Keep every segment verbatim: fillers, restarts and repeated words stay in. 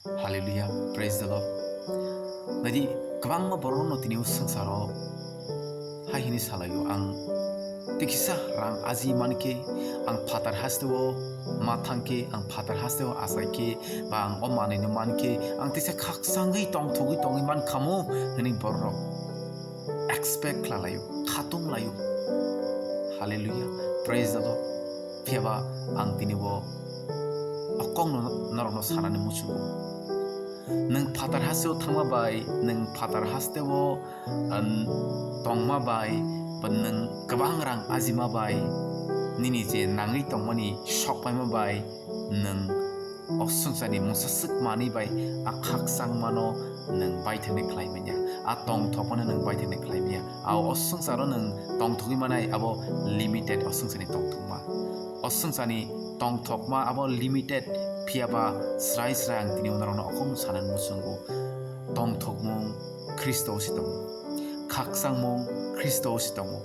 Hallelujah, praise the Lord. Nadi kwbangma borokno tini o swngcharo hai hini salaio, ang tikisa rang aji mankhe, ang phatar hasteo ma thangkhe, ang phatar hasteo achaikhe, ba ang o manwino mankhe, ang tiksa khaksangwi tongthogwi tongwi mankhamu hwnwi bororok expect khlalaio, khatung laio. Hallelujah, praise the Lord. Phiyaba ang tini o okongno norokno sanani muchungo. Nwng phatar hasteo thangma bai, nwng phatar hasteo, um, tongma bai, ba nwng kwbang rang ajima bai, nini je nangwi tongmani sokpaima bai, nwng o swngcharni mungsa swk manwi bai a khakchangmano nwng baithakni khlai manya, a tongthokmano nwng baithakni khlai manya. A o swngcharo nwng tongthogwi manai abo limited, o swngcharni tongthokma. O swngcharni tongthokma abo limited, phiyaba srai srai ang tini o norokno okong sanani muchungo. Tongthokmung Khristo se tongo. Khakchangmung Khristo se tongo.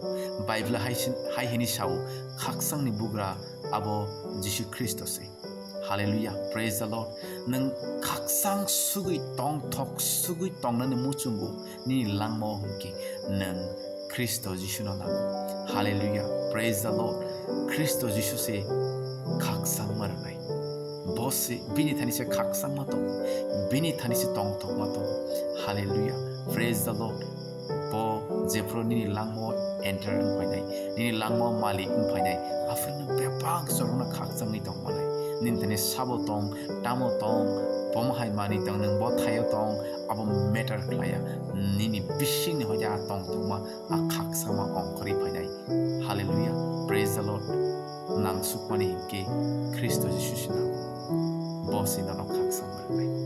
Bible hai sin-, hai hini sao, khakchangni bugra abo Jisu Khristo se. Hallelujah, praise the Lord. Nwng khakchang sugwi tongthok sugwi tongnani muchungo nini langmao hwnkhe nwng Khristo Jisuno nango. Hallelujah, praise the Lord. Khristo Jisu se khakchangma rwnai. Bo se bini thani se khakchangma tongo, bini thani se tongthokma tongo. Hallelujah, praise the Lord. Bo jephru nini langmao enter wng phainai, nini langmao malik wng phainai, aphuru nwng bebak jorokno khakchangwi tong manai. Nini thani sabo tong, tamo tong, bomo hai manwi tong, nwng bo thaio tong, abo matter khlaiya. Nini bisingni hoja a tongthokma, a khakchangma ongkhorwi phainai. Hallelujah, praise the Lord. Nangsukmani hinkhe Khristo Jisu se nango. Bo se nono khakchangma rwnai.